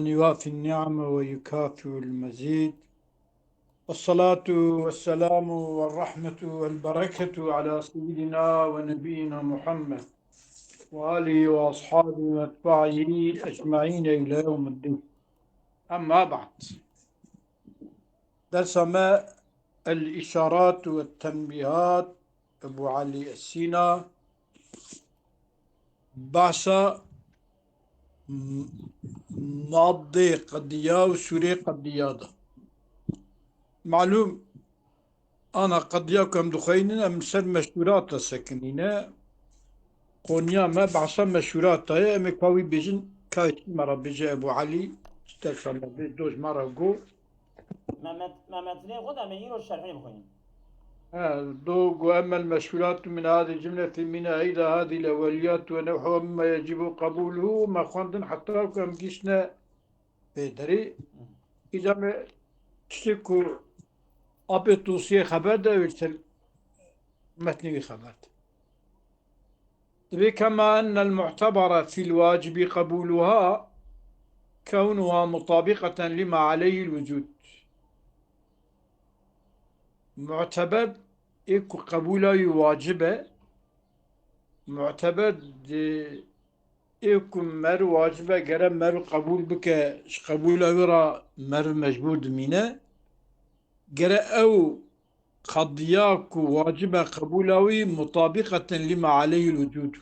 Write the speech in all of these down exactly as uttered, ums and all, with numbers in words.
يوافي النعم ويكافئ المزيد. والصلاة والسلام والرحمة والبركة على سيدنا ونبينا محمد وآله وأصحابه وأتباعه أجمعين إلى يوم الدين. أما بعد. Dersa me El-Îşarat ve Tenbîhat, Ebu Elî Es-Sîna, behsa m-, maddê qediya û sûrê qediya da. Malûm, ana qediya ku em dixweynin, em li ser meşhûrata sekinîne. Qonya me behsa meşhûrata ye, em ê ka wî bêjin, ka çi me re bêje Ebu Elî, çi dersa me bê, doz me re got. Mehmet, Mehmet Lê xwe de me îro şerhê bixwînin. Ha, do go emmel meşhûrat min hadî cumleti min eyda hadî leweliyat ve nevhu mimma yecibu qabûluhu, me xwendin heta ku em gişne pê derê. Îca me tiştê ku apê tosiyê xeber de, ew ser metnî wî xeber de. Dibê kema ennel mu'tebere fîl wacibi qebûluha kewnuha mutabiqeten lima aleyhil wucud. Mu'teber ê ku qebûla wî wacib e, mu'teber di ê ku mer wacib e, gere mer qebûl bike, ji qebûla wî re mer mecbûr dimîne. Gere ew qediya ku wacib e qebûla wî mutabiqeten lima aleyhil wucud.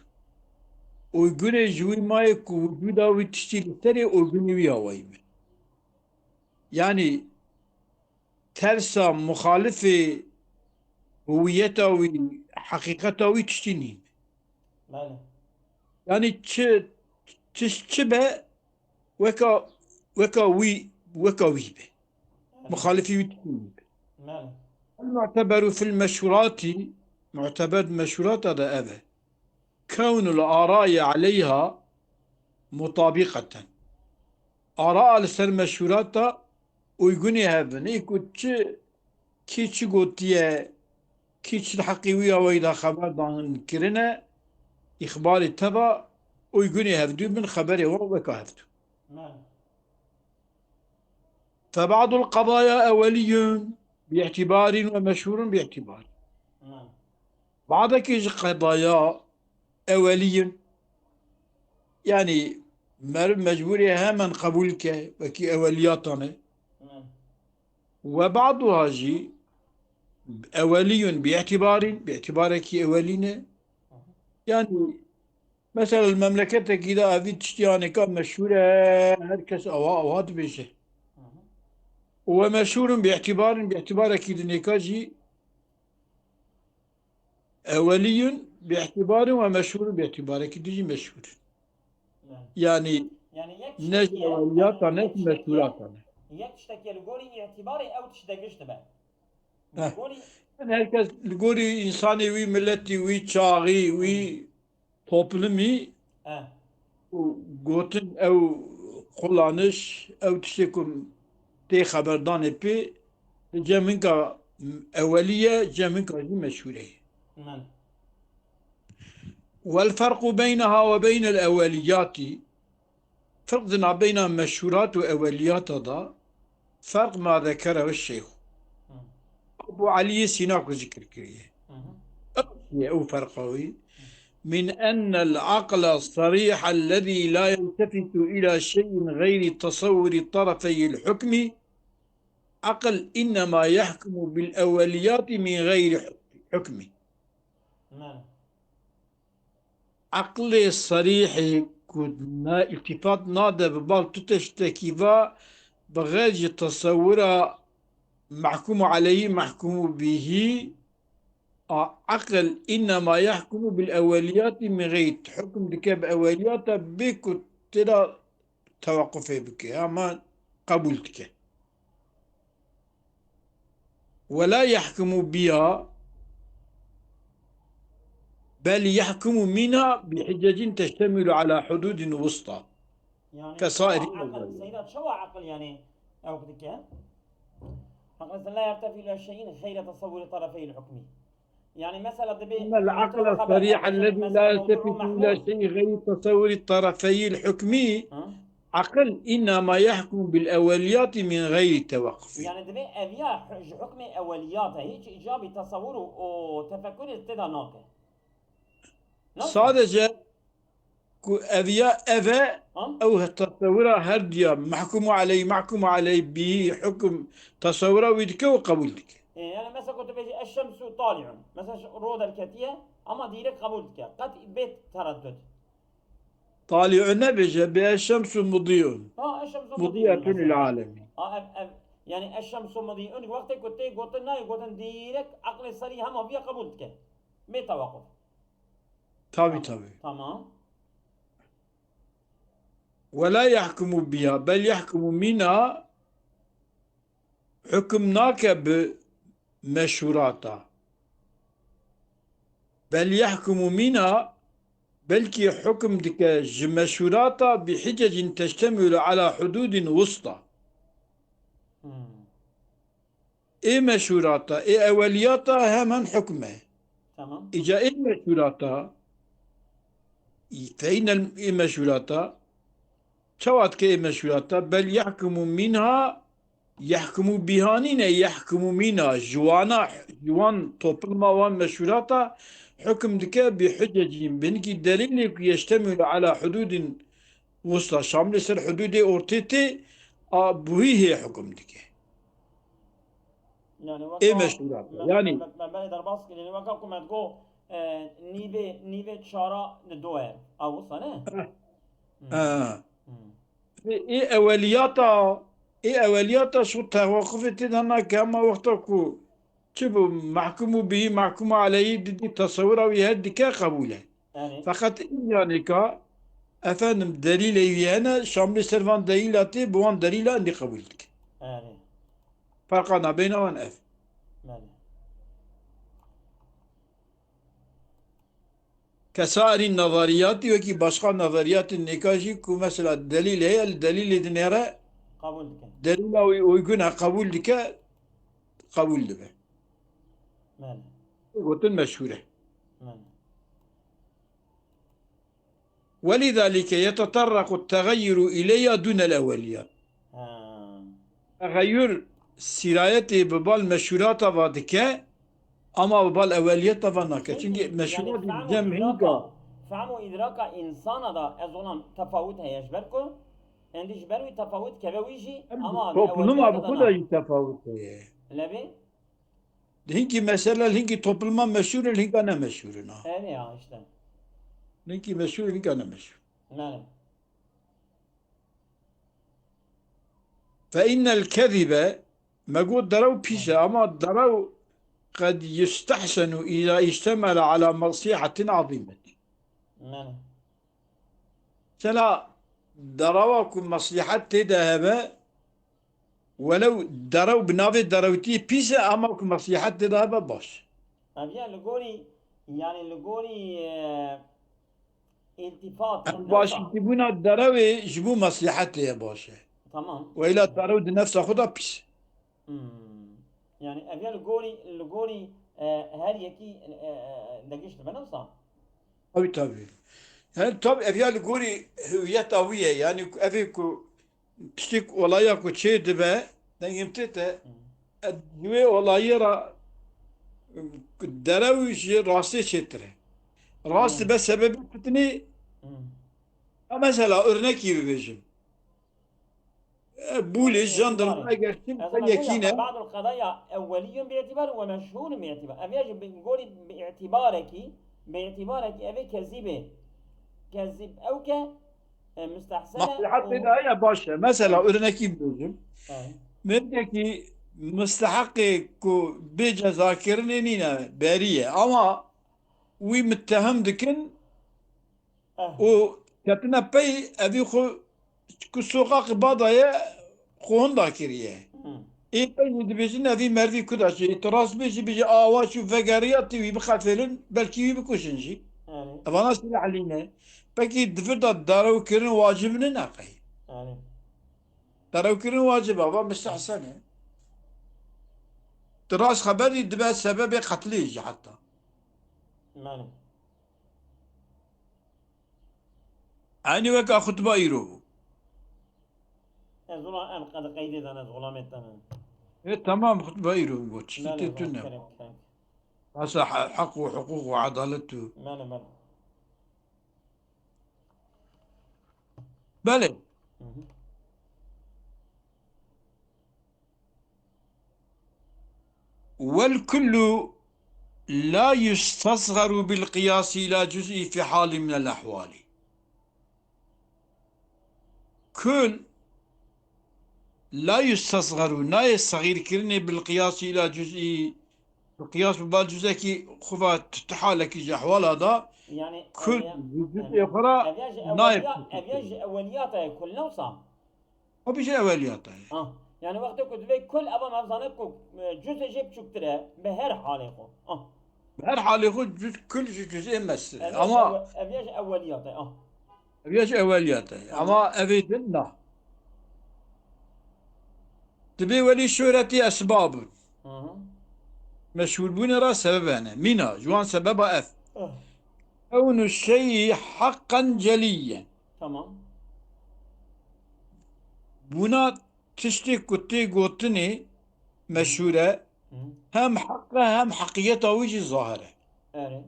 Uygunê ji wî mayê ku wucuda wî tiştî li serê uygunê wî awayî be. Yanî tersa muxalifê huwiyeta wî, heqîqeta wî tiştî nîne. Belê. Yanî çi, çi, çi be, weka, weka wî, weka wî be. Belê. Muxalifî wî tiştî nîbe. Belê. El-mu'teberu fil meşhurati, mu'teber meşhurata da ev e. Kewnul arayi aleyha mutabiqeten. Ara li ser meşhurata uygunê hev in. Ê ku çi, kî çi gotiye, kî çi li heqî wî ya weyda xeber dan kirine, îxbarê teva uygunê hevdû bin, xeberê wan weka hevdû. Belê. Fe ba'dul qadaya eweliyun bi i'tibarin ve meşhurun bi i'tibar. Belê. Badekî ji qedaya eweliyun, yanî meriv mecbûrê hemen qebûl ke, wekî eweliyatan e. Belê. Ve ba'duha jî eweliyun bi îtibarîn, bi îtibarekî ewelî ne. Yanî, mesela, li memleketekî de evî tiştî anêka meşhûr e, her kes ewa, ewa dibêje. Û ve meşhûrun bi îtibarîn, bi îtibarekî dinêka jî eweliyun bi îtibarin ve meşhûrun bi îtibarekî dijî meşhûr. Yani, yani yek ne ji tiştekî ye, eweliyata ne ji meşhûrata ne. Yek tiştekî ye, li gorî îtibarê ew tişte giş dibe. Heh. Li gorî... Yani herkes li gorî insanê wî, miletî wî, çaxî wî, toplumî û gotin ew qulaniş, ew tiştê ku tê xeberdanê pê, cem hinka ewelî ye, cem hinka jî meşhûr e. Wel ferqu beyneha we beynel eweliyatî, ferq di nabeyna meşhûrat û eweliyata da, ferq ma zekere ve şeyh. Ebu Eliyê Sîna ku zikir kiriye. Ew ye, ew ferqa wî. Min ennel aqla sarîha lezî la yeltefitu ila şeyin gayri tesewwuri tarafeyil hukmi, aql innema yahkumu bil eweliyati min gayri hukmi. Eqlê serîhê ku ne îltîfat nade bi bal tu tiştekî va, bi xêr ji tesewira mehkûmu aleyhî, mehkûmu bihî, a eql înnema yehkûmu bil eweliyatî min xeyr, hukm dike bi eweliyata bê ku tê de tewequfê bike, ama qebûl dike. Wela yehkumu biha, bel yehkumu mina bi hicecin teştemilu ala hududin wusta. Yani, kesairi çawa aqil, seyda, çawa aqil yani ew dike? Aqil la yertefi ila şeyin xeyre tasavvuri tarafeyil hukmi. Yani mesela dibe... Innel aqla sarîh ellezî la yeltefitu ila şeyin xeyre tasavvuri tarafeyil hukmi. Aqil innema yahkumu bil eweliyati min gayri tewaqquf. Yani divê eviya ji hukmê eweliyat e, hiç icabî tesewur û, û tefekkurê tê de nake. Nasıl? Sadece ku eviya ev e, Tamam. ew tesewura her diya mahkumu aleyh, mahkumu aleyh bihî, hukm tesewura wî dike û qebûl dike. E, yani mesela ku tu bêjî eşşemsu tali'un. Mesela şu ro derketiye ama direkt kabul dike. Qet bê tereddüt. Tali'u nebêje, bê eşşemsu mudî'un. Ha, eşşemsu Mudî'etun mudî'un lil mesela. Alemin. Ha, ev, ev, yani eşşemsu mudî'un wextê ku tê gotin nayê gotin direkt aqlê serî hema viya kabul dike. Bê tewaqquf. Tabi tabi. Tamam. Ve la yahkumu biha, bel yahkumu minha, hukm nake bi meşhurata. Bel yahkumu minha, belkî hukm dike ji meşhurata bi hicecin teştemilu ala hududin wusta. Hmm. Ê meşhurata, ê eweliyata hemen hukm e. Tamam. Îca ê meşhurata, fe innel ê meşhurata, çawa dike ê meşhurata, bel yahkumu minha, yahkumu biha nîne, yahkumu minha, ji wana, ji wan topluma wan meşhurata hukm dike bi hicecîn, bi hinkî delîlê ku yeştemilu ala hududin wusta, şamlê ser hududê ortê tê, a buhî hê hukm dike. Yani Ê meşhurata, yani. Me, me, me, me derbas kirin. Weka ku me go, e, nîvê, nîvê çara li do e. Awusa ne? Ha. Hmm. Ê, ê eweliyata, ê eweliyata şu tewaqufê tê de nake, ama wexta ku çi bu mahkumu bihî, mahkumu aleyhî didî, tesewura wî her dike qebûl e. Yani. Feqet îmyanêka, efendim, delîlê wî hene, şamlê ser van delîla tê, bi wan delîla endî qebûl dike. Yani. Ferqa nabeyna wan ev. Yani. Kesairî nazariyatî, wekî başqa nazariyatên nêka jî ku mesela delîl heye, li delîlê dinêre, Kabul dike. Delîla wî uygun e, qebûl dike, qebûl dibe. Yani. Gotin meşhûr e. Yani. ولذلك يتطرق التغير إليها دون الأوليات. Ha. Texeyur sîrayetê bi bal meşhurata va dike, ama bi bal eweliyata va nake. Çünkü meşhurat cem hînka. Fehm û idraka insana da ez ona tefawut heye ji ber ku endî ji ber wî tefawut keve wî jî Hem ama topluma eweliyata bi da xwe de na. Jî tefawut heye. Lebê? Hinkî mesele, hinkî topluma meşhur in, hinka ne meşhur in ha. Öyle ya işte. Hinkî meşhur, hinka ne meşhur. Yani. فإن الكذب, me got derew pîs e, ama derew قد يستحسن إذا اشتمل على مصلحة عظيمة. Yani. Mesela derewa ku meslîhet tê de hebe, welew derew bi navê derewtî pîs e, ama ku meslîhet tê de hebe baş. Ev ya li gorî, yani li gorî, e, iltifat. Ev başîtîbûna derewê ji bo meslîhetê ye baş e. Tamam. Weyla derew di nefsa xwe de pîs. Hmm. Yani ev ya li gorî, li gorî, e, her yekî, e, e, degişt dibe nefsa. Tabii tabii. Yani tabii ev ya li gorî hüviyeta wî ye. Yani ev ê ku tiştek olaya ku çê dibe, dengê min tê te, e, wê olayê ra, e, derew ji rastê çêtir e. Rast dibe sebebê fitinê, Hmm. ya mesela örnekî bibêjim. E, Bûlê, jandarma, eger çim Ez te ama yekî ya ne, بعض القضايا أولي باعتبار ومشهور باعتبار. Ev ya ji bi gorî bi îtibarekî, bi îtibarekî ev ê kezîb e. Kezîb ew ke, e, mustehsen e maslahat û pê de heye baş e. Mesela örnekî bibêjim. Evet. Mendekî musteheqê ku bê cezakirinê nîne, berî ye. Ama wî mittehem dikin Eh. û ketine pey evî xwe ku soqaqî bada ye, xwe hinda kiriye. Hmm. Ê pey jî dibêjin evî mervî kuda çi. Ê tu rast bêjî, bêjî awa çû vegeriya, tu wî bixefêlin, belkî wî bikuşin jî. Yani. Evana silahlî ne. Pekî di vir de derewkirin wacib ne, neqey? Yani. Derewkirin wacib e, ava mistehsen e. Tu rast xeberî dibe sebebê qetlê jî heta. Yani. Eynî weka xutba îro bû. Ez wila em qed qeydê dan ez xulamê te me. E, tamam, xutba îro bû. Çiştê Belê, tune. Kerem, kerem. Asa he-, heq û hiqûq û edalet û. Belê, belê. Belê. Hı hı. والكل لا يستصغر بالقياس إلى جزئي في حال من الأحوال. Kul la yustasgaru, nayê sexîrkirinê bil qiyasî îla cuz'î, bi qiyas bi bal cuz'ekî xwe va tu, tu halekî ji ehwala da, Yani, kul ev ya, ji cuz'ê ev, xwe ra ev ya ji nayê eweliya-, ev ya ji eweliyata ye, kul ne wisa? O bir şey eweliyata ye. Ah, yani wextê ku divê kul eva mevzane ku, e, cuz'ê jê biçûktir e, bi her halê xwe. Ah. Bi her halê xwe cuz, kul ji cuz'ê mestir e. Ev ya ji Ama ewe-, ev ya ji eweliyata ye. Ah. Ev ya ji eweliyata ye. Tamam. Ama evê din na. Dibê welî şohretî esbab in. Hı hı. Meşhûrbûnê re sebeb hene. Mîna, ji wan sebeba ev. Ah. Kewnu şeyî heqqen celiyyen. Tamam. Bûna tiştê ku tê gotinê meşhûr e, Hı. hem heq e, hem heqiyeta wî jî zahir e. Erê.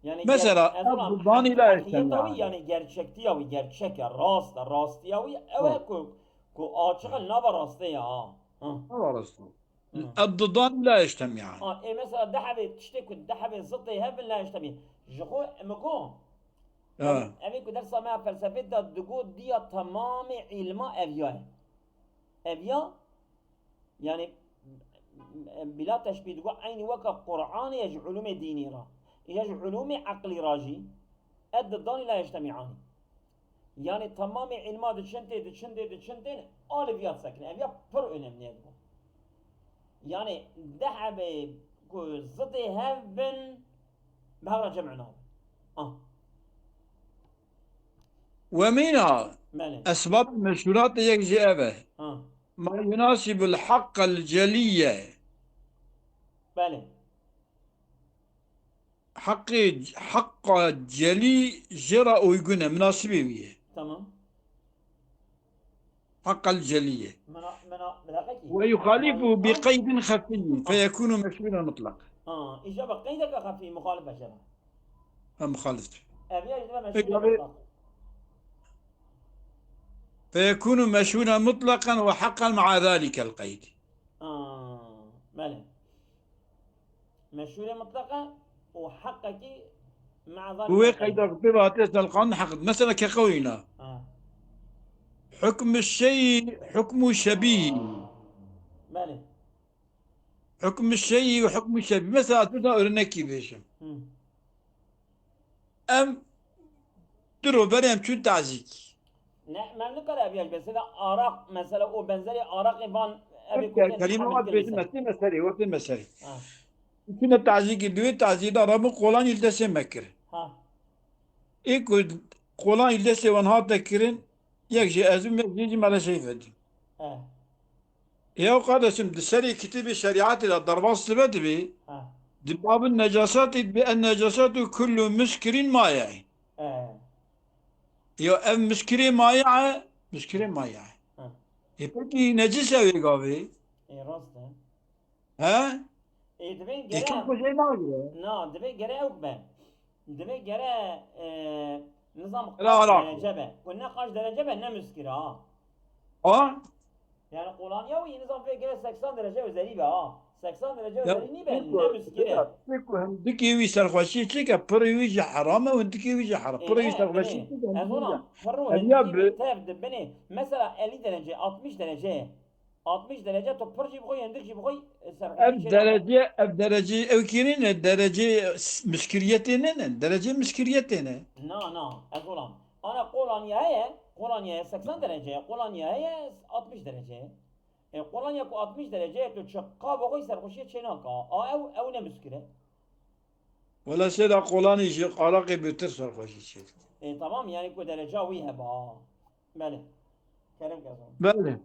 Yani Mesela, ger-, ez ev olam dudanî heq-, la heqiyeta wî, yani gerçektiya wî, gerçek e, rast e, rastiya wî, ew e Hı. ku, ku açiq e, nava rastê ye, ha. Hı. Nava rastê. Hı. Ev dudan la yeştemiyan. Ha, ê mesela dehevê tiştê ku dehevê zitê hev bin la yeştemiyan. Ji xwe mi got. Ha. Evê ku dersa me ya felsefê de digot diya temamê îlma ev ya ye. Ev ya, yani, bila teşbîh digot eynî weke Qur'anê ya ji ulûmê dînî ra. Ya ji ulûmê eqlî ra jî. Ev didanî la yeştemiyan. Yani temamê îlma diçin tê, diçin tê, diçin tê, alî viya disekine. Ev ya pir önemli ye digo. Yani dehevê ku zidê hev bin, bi hev re cem nabe. Ah. Ve mîna Belê. esbab meşhûrat yek jî ev e. Ha. Ma yunasibul haqqal celiyye. Belê. Heqê, heqa celî jê re uygun e, minasibê wî ye. Tamam. Heqal celî ye. Mena-, mena-, mena peki. Ve yuxalifu bi qeydin xefiyyin, feyekunu meşhûren mutlaq. Ha, îca bi qeydeke xefî muxalif e jê re. Ha, muxalif. Ev ya ji ve Peki, meşhûr abi. mutlaq. Feyekunu meşhûren mutlaqan ve heqan ma'a zalikel qeyd. Ha, belê. Meşhûrê mutlaq e û heqekî me'a zalîke Bi wê qeyd. qeyda ku pê ve hatiye selqandin heq. Mesela ke qewlîna. Ha. Hukmu şeyî, hukmu şebîhî. Belê. Hukmu şeyî ve hukmu şebîhî. Mesela tu da örnekî bêjim. Hı. Em du roberê em çûn tazîkî. Ne, me nikare ev ya ji mesela araq, mesela o benzerê araqê van, ev ê Tirkçe, gotin kelîme hemin wat bêjin, kilisê. Mesî meselê, wextê meselê. Ha. Çûne tazîkî, di wê tazî de rabûn qolan îl destê me kir. Ha. Ê ku qolan îl destê wan hate kirin, yek jî ez bûm, yek jî Mele Seyfeddîn. He. Ya kardeşim, di serê kitêbê şerîetê de derbas dibe dibê, Ha. di babin necasatê dibê, en necasatu kullu muskirin maye. He. Ya ev muskirê maye e, muskirê maye e. Ha. Ê pekî necis e wê gavê? Ê rast e. He? Ê, divê Ê gere kim xwe jê nagire? Na, divê gere ew be. Divê gere, e, nizam Ra, qaç ra. derece be. Ku ne qaç derece be, ne muskir e, ha. Ha? Yani qolaniya wî nizam vê gere seksan derece üzerî be, ha. Seksan derece Ya, üzerî nî be, pêk ne ku, muskir e. Pêk ku hindikê wî serxweşî çêke, pirê wî jî heram e, hindikê wî jî heram. Ê, Pirê wî ne, serxweşî binê. çêke, Ez hindikê ona, jî. pirû Ev ya hindikê bi- wî tev dibinê. Mesela elî derece, altmış derece. Altmış derece tu pir jî bixwî, hindik jî bixwî, serxweşî Ev çê nabe. derece, ev derece ew kî ne, derece s-, miskiriyetê ne ne, derece miskiriyetê ne. Na, na, ez olam. Ana qolaniye heye, qolaniye heye seksen derece, qolaniye heye altmış derece. E, qolaniye ku altmış derece tu çiqa bixwî serxweşî çê naka. A ew, ew ne miskir e. Wela sêda qolanî jî araqê bêtir serxweşî çê dike. E, tamam, yani ku dereca wî heba. Belê. Kerem ke ez olam. Belê.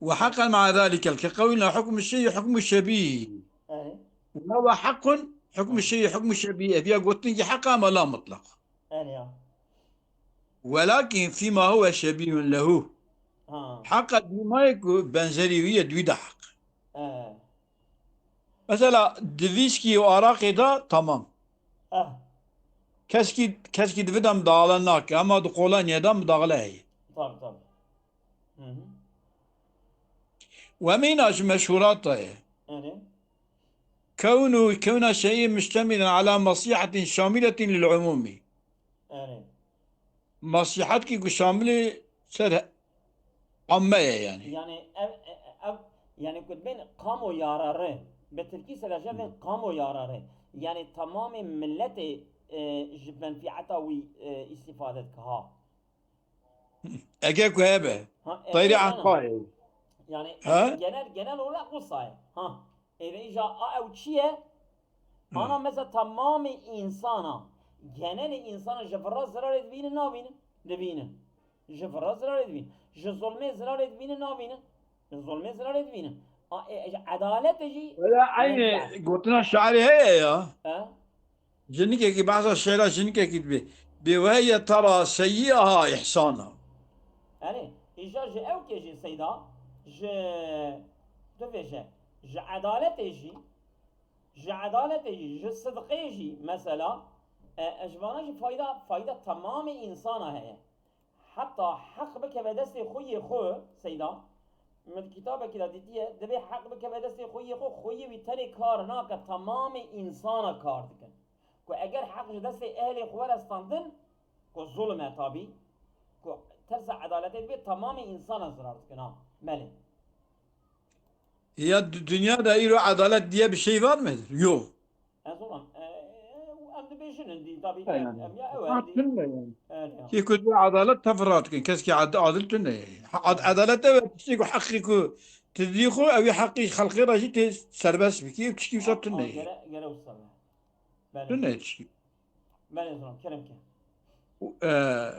وحقا مع ذلك كقولنا حكم الشيء حكم الشبيه. Erê. وهو حق Hukmu şey, hukmu şebîh, ev ya gotin ki heq ama la mutlak. Erê ya. Welakin fîma huve şebîhun lehu. Ha. Heqa dîmayê ku benzerî wî ye, di wî de heq. E. Mesela di vîskî û araqê de tamam. Eh. Keskî, keskî di vî de midahale nake, ama di qolanyê de midahale heye. Tabii, tabii. Hı hı. Ve mîna ji meşhurata ye. Erê. Kewnu, kewna şeyî muştemilen ala masihatin şamiletin lil umumi. Erê. Masihatkî ku şamilê ser amme ye yani. Yani ev, ev, ev, yani ku dibên kamu yararı, bi tirkî selaje bên kamu yararı. Yani tamamê milletê, e, ji menfieta wî, e, îstîfade dike ha. Ege ku hebe. Ha, e, Teyrê e, Enqayê. Yani ha? Genel, genel olarak wisa ye. Ha. Eve îja a ew çi ye? Hı. Ana mesela tamamê insana, genelê insana ji vira zirarê dibînin, nabînin? Dibînin. Ji vira zirarê dibînin. Ji zulmê zirarê dibînin, nabînin? Ji zulmê zirarê dibînin. A, e, e, edaletê jî Wela aynı gotina şairê heye ya. He? Jinikekî, behsa şe'ra jinikekî dibe. Bi ve hiye tera seyyi'aha ihsana. Erê, îja ji ewkê jî seyda, ji, tu vêje, ji edaletê jî, ji edaletê jî, ji sidqê jî, mesela, e, e, ji vana jî fayda, fayda tamamê însana heye. Heta heq bikeve destê xwe yê xwe, seyda, min di kitabekî de dîtiye, divê heq bikeve destê xwe yê xwe, xwe yê wî tenê kar nake, tamamê însana kar dikin. Ku eger heq ji destê ehlê xwe were standin, ku zulm e tabî, ku tersa edaletê dibe, tamamê însana zirar dikin ha. Belê. Ya di-, dünyada îro edalet diye bir şey var mıdır? Yok. Ez olam, e, e, em dibêjin dî, tabî, e, em ya ew e, dî. Tune yani. Erê ya. Ki ku tu edalet tevrat kin, kes ki ad-, adil tune yani. Ha, ad-, edalet ew e, tiştê ku heqî ku tu dî xwe, ew ê heqî xelqê re jî tê serbest bikî, ew tiştî wisa tune ye. Gere, gere wisa be. Belê. Tune ye tiştî. Belê zilam, kerem ke. Eee,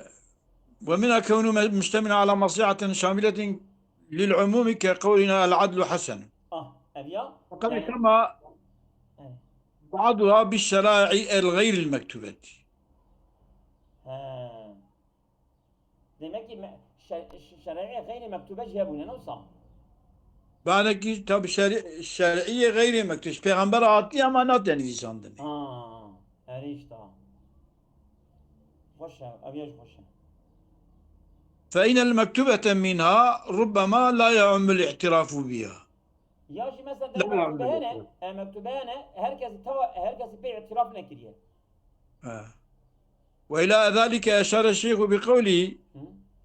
ve mina kewnu me-, muştemila ala masihatin şamiletin lil umumi ke qewlina el adlu hasen. Ah, ev ya? Fakat yani, kema ba'duha bi şerai el gayril mektubeti. He. Demek ki me-, şe-, ş-, şerai gayri mektube jî hebûne, ne wisa? Belekî tabi şerî-, şerîyê xeyrê mektub. Pêxember hatiye ama nate nivîsandinê. Ha, erê işte. Xweş e, ev ya jî xweş e. Fe inel mektubete minha rubbema la yaummul i'tirafu biha. Ya jî mesela de mektube hene, e, mektube hene, her kesî teva, her kesî pê îtiraf nekiriye. Ha. Ve ila zalike eşare şeyhu bi kavli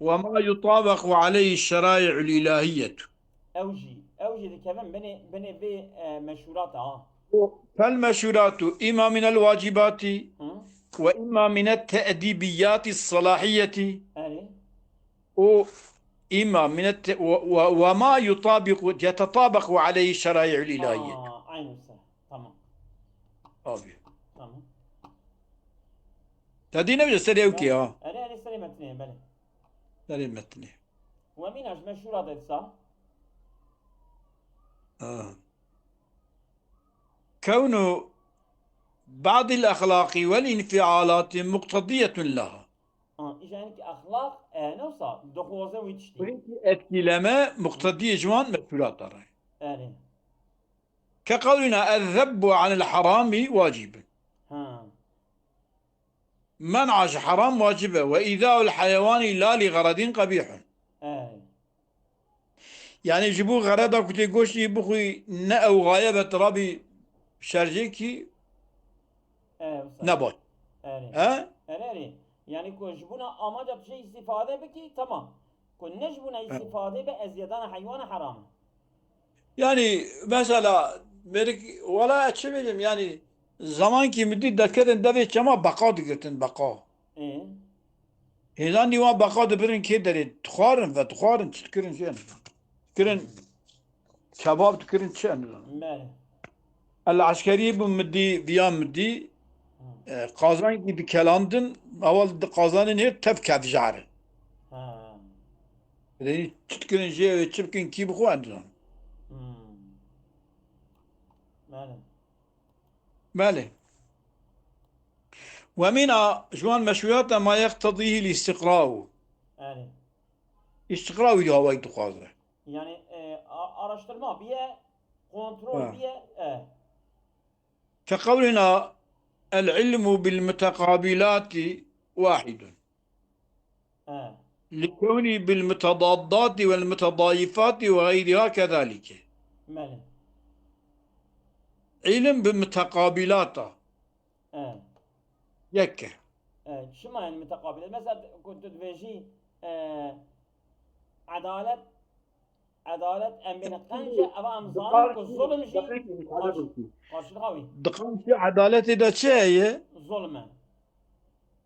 ve ma yutabaku aleyhi şerai'ul ilahiyetu. Ew jî, ew jî dikevin binê, binê vê, e, meşhurata ha. Fel meşhuratu imma minel vacibati ve imma minet te'dibiyati salahiyeti. Erê. O imma minet ve, ve, ve ma yutabiku, yetetabaku aleyhi şerai'ul ilahiyet. Aa, aynı wisa. Tamam. Abi. Tamam. Te dî nebije serê ew kê ha. Erê, erê, serê metnê, belê. Serê metnê. Ve mîna ji meşhûra de disa. Ha. Kewnu ba'dil exlaqi vel infialati muqtediyetun laha. Ha, îja hinekî exlaq, e, ne wisa, dixwaze wî tiştî. Hinekî etkîleme muqtediyê ji wan meşhûrata re. Erê. Ke qewlina ezzebbu anil harami wacibun. Ha. Men'a ji heram wacib e. Ve îzaul heyewani la li xeredin qebîhun. Erê. Yani ji bo xereda ku tê goştê bixwî ne ew xaye be tu rabî şerjê kî E, wisa. Ne baş. Erê. He? Erê, erê. Yani ku ji bona amaca tu jê îstîfade bikî, tamam. Ku ne ji bona He. îstîfade be, eziyedana heywana heram e. Yani mesela merik, wala çi bilim yani zaman ki mi dî dekerin devê çema beqa digirtin, beqa. Ê? Hêzan dî wan beqa dibirin kê derê, dixwarin ve dixwarin, çi dikirin jê? Dikirin kebab, dikirin çi, em nizanin. Belê. El eskerî bû mi dî, viya mi dî, Hı. e, qazankî dikelandin, heval di qazanin hêr tev kevjar in. Ha. Dê çi dikirin jê, ew ê çi bikin, kî bixwe, em nizanin. Hmm. Belê. Belê. ومنها، ji wan meşrûyata ma yeqtedîhî l-îstîqra. Erê. Îstîqra wî hawayî dixwaze. Yani, e, a-, araştırma biye, kontrol Ha. biye, e. كقولنا: العلم بالمتقابلات واحد. He. لكوني بالمتضادات والمتضايفات وغيرها كذلك. Belê. Îlim bi muteqabilata. He. Yek e. He, çima yani muteqabilat? Mesela ku tu dibêjî, e, edalet, edalet em bêne qenc e, eva em zanin ku zulm jî karşı-, karşılığa wî. Di qarşî edaletê de çi heye? Zulm e.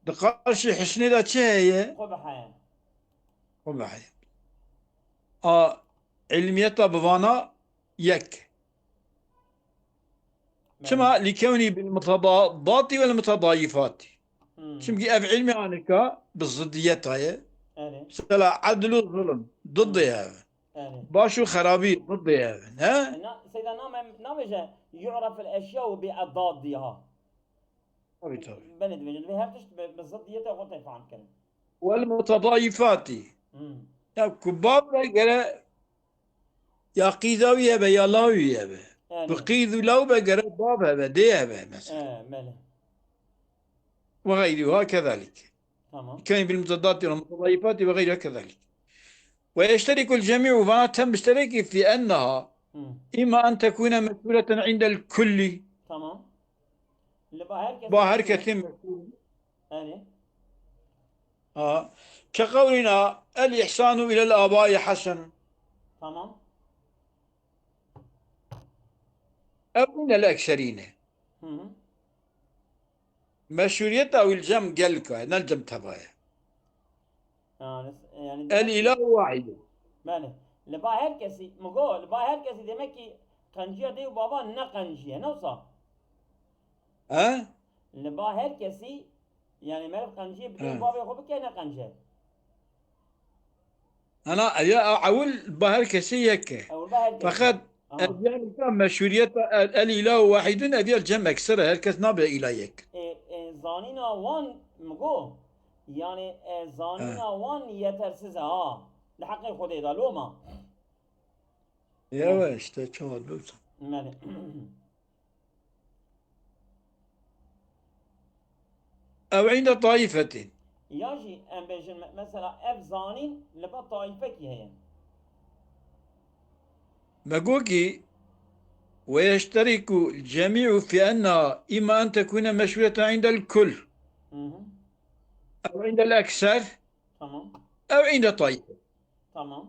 Di qarşî husnê de çi heye? Qubh heye. Qubh heye. A, ilmiyeta bi vana yek. Belê. Çima? لكوني بالمتضادات والمتضايفات. Hmm. Çimkî ev ilmê anika bi ziddiyeta ye. Erê. Mesela edl û zulm, diddê Hmm. ev. Erê. Baş û xerabî, diddê ev. He? E, na-, Seyda, name-, nabêje, يعرف الأشياء بأضدادها. Tabii, tabii. Belê dibêjin, divê her tişt bi, bi ziddiyeta xwe tê fehm kirin. والمتضايفات. Hmm. Ya ku bab be gere ya qîza wî hebe ya law wî hebe. Yani. Bi qîz û law be gere bab hebe, dê hebe mesela. He, belê. وغيرها كذلك. Tamam. كوني بالمتضادات والمتضايفات وغيرها كذلك. ويشترك الجميع، vana tem müşterekî في أنها Hmm. إما أن تكون مشهورة عند الكل. Tamam. Li ba her kesî Ba her kesî meşhûr. Erê. Ha. كقولنا: الإحسان إلى الآباء حسن. Tamam. Ew عند الأكثرين. Hı hı. Meşhuriyeta wî li cem gelka ye, ne li cem teva ye. Yani, yani demek ki الإله واحد. Belê. Li ba her kesî, min got, li ba her kesî demek ki qenciya dê û baba ne qenciye, ne wisa? He? Li ba her kesî, yani meriv qenciyê bi dê û He. bavê xwe bike, ne qence. Ana, ev ya ewil ba her kesî yek e. Ewil ba her kesî. Feqet Aha. ev ya nika meşhuriyeta el, الإله واحد, ev ya cem ekser e, her kes nabe îla yek. E, e, zanîna wan, min got, yani, e, zanîna He. wan yetersiz e, ha. Li heqê Xwedê de, loma. Yewe He. işte, çawa dûsa. Belê. Ew عند طائفة. Ya jî em bêjin me-, mesela ev zanîn li ba taîfekî heye. Me got kî: ويشترك الجميع في أنها إما أن تكون مشهورة عند الكل Hı hı. أو عند الأكثر Tamam. أو عند طائفة. Tamam.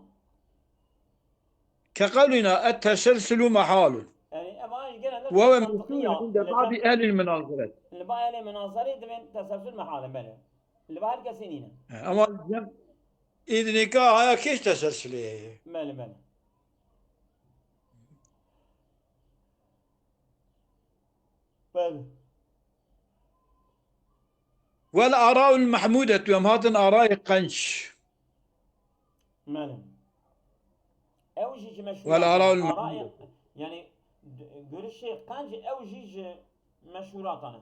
كقولنا: التسلسل محال. Yani, ema gene de وهو mantıklı منكر ya. عند بعض أهل المناظرة. Li ba ehlê minazerê divên teselsül mehal e, belê. Li ba her kesî nîne. He, ama cem îdnîka haya kêş teselsülê ye. Belê, belê. Belê. والآراء المحمودة, em hatin arayê qenc. Belê. Ew jî ji meşhûratan e. والآراء المحمودة. Arayê, yani, d-, görüşê qenc ew jî ji meşhûratan e.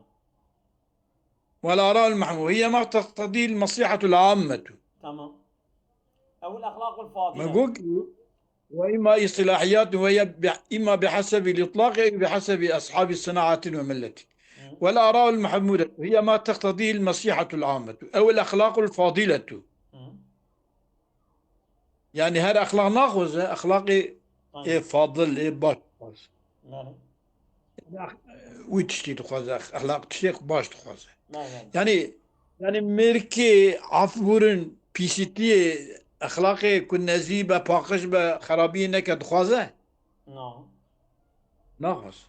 والآراء المحمودة هي ما تقتضيه المصلحة العامة. Tamam. Ew el-exlaqul fadile. Me got ki, وإما اصطلاحيات وهي ب-، إما بحسب الإطلاق أو بحسب أصحاب صناعة وملة. Hı. والآراء المحمودة هي ما تقتضيه المصلحة العامة أو الأخلاق الفاضلة. Hı. Yani her exlaq naxwaze, exlaqê Aynen. ê fadil, ê baş dixwaze. Belê. Wî tiştî dixwaze, exlaq tiştê baş dixwaze. Belê, belê. Yani, yani mêrikê afbûrin, pîsîtiyê, exlaqê ku nezî be, paqij be, xerabiyê neke dixwaze? Na. Naxwaze.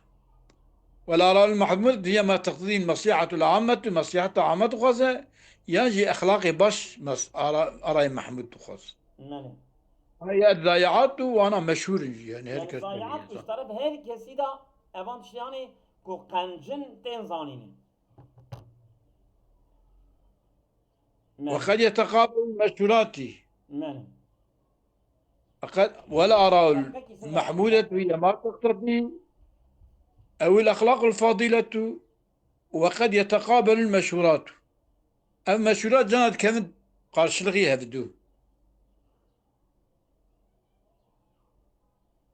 والآراء المحمودة هي ما تقتضيه المصلحة العامة, mesleheta ame dixwaze, yan jî exlaqê baş mes-, ara-, arayê Mehmûd dixwaze. Belê. Heye zayiat û wana meşhûr in jî, yani her Yani kes zayiat belî ye. Ji taraf her kesî de evan tiştê, yani, ku qencin tên zanînê. Belê. وقد يتقابل المشهورات. Belê. وقد، والآراء المحمودة هي ما تقتضيه، أو الأخلاق الفاضلة، وقد يتقابل المشهورات. Ev meşhurat cana dikevin qarşılığı hevdu.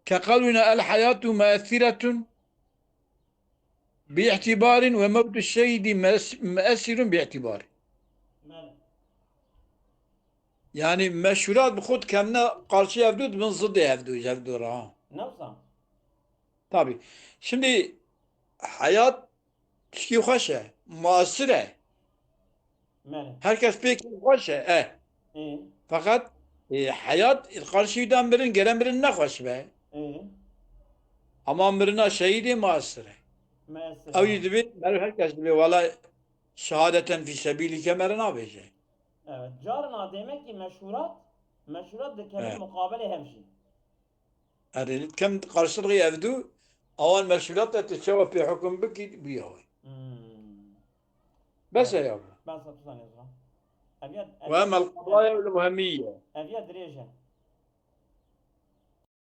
كقولنا الحياة مؤثرة باعتبار وموت الشهيد مؤثر باعتبار. Yani meşhurat bi xwe dikevine qarşî hevdu, dibin zidê hevdu, ji hevdu re ha. Newsa. Tabii. Şimdi hayat tişkî xweş e, muasir e. Mele. Her kes pê kê xweş e, e. Ê. Feqet, e, heyat qarşî de mirin, gere mirin nexweş be. Ê. Ama mirina şehîdê muasir e. Muasir, ew ha. Jî dibê, meriv her kes dibê, wela şehadeten fî sebîlîke mere nabêje. Evet. Carna demek ki meşhurat, meşhurat dikevin muqabelê hev jî. Erê, kem qarşılığı evdu, awan meşhurat de tu çawa pê hukm bikî, bûya wê. Hmm. Bes e ya. Ben sana tutan yazma. Eviya, Ve emel qadaya ve muhemmiye. Eviya dirêje.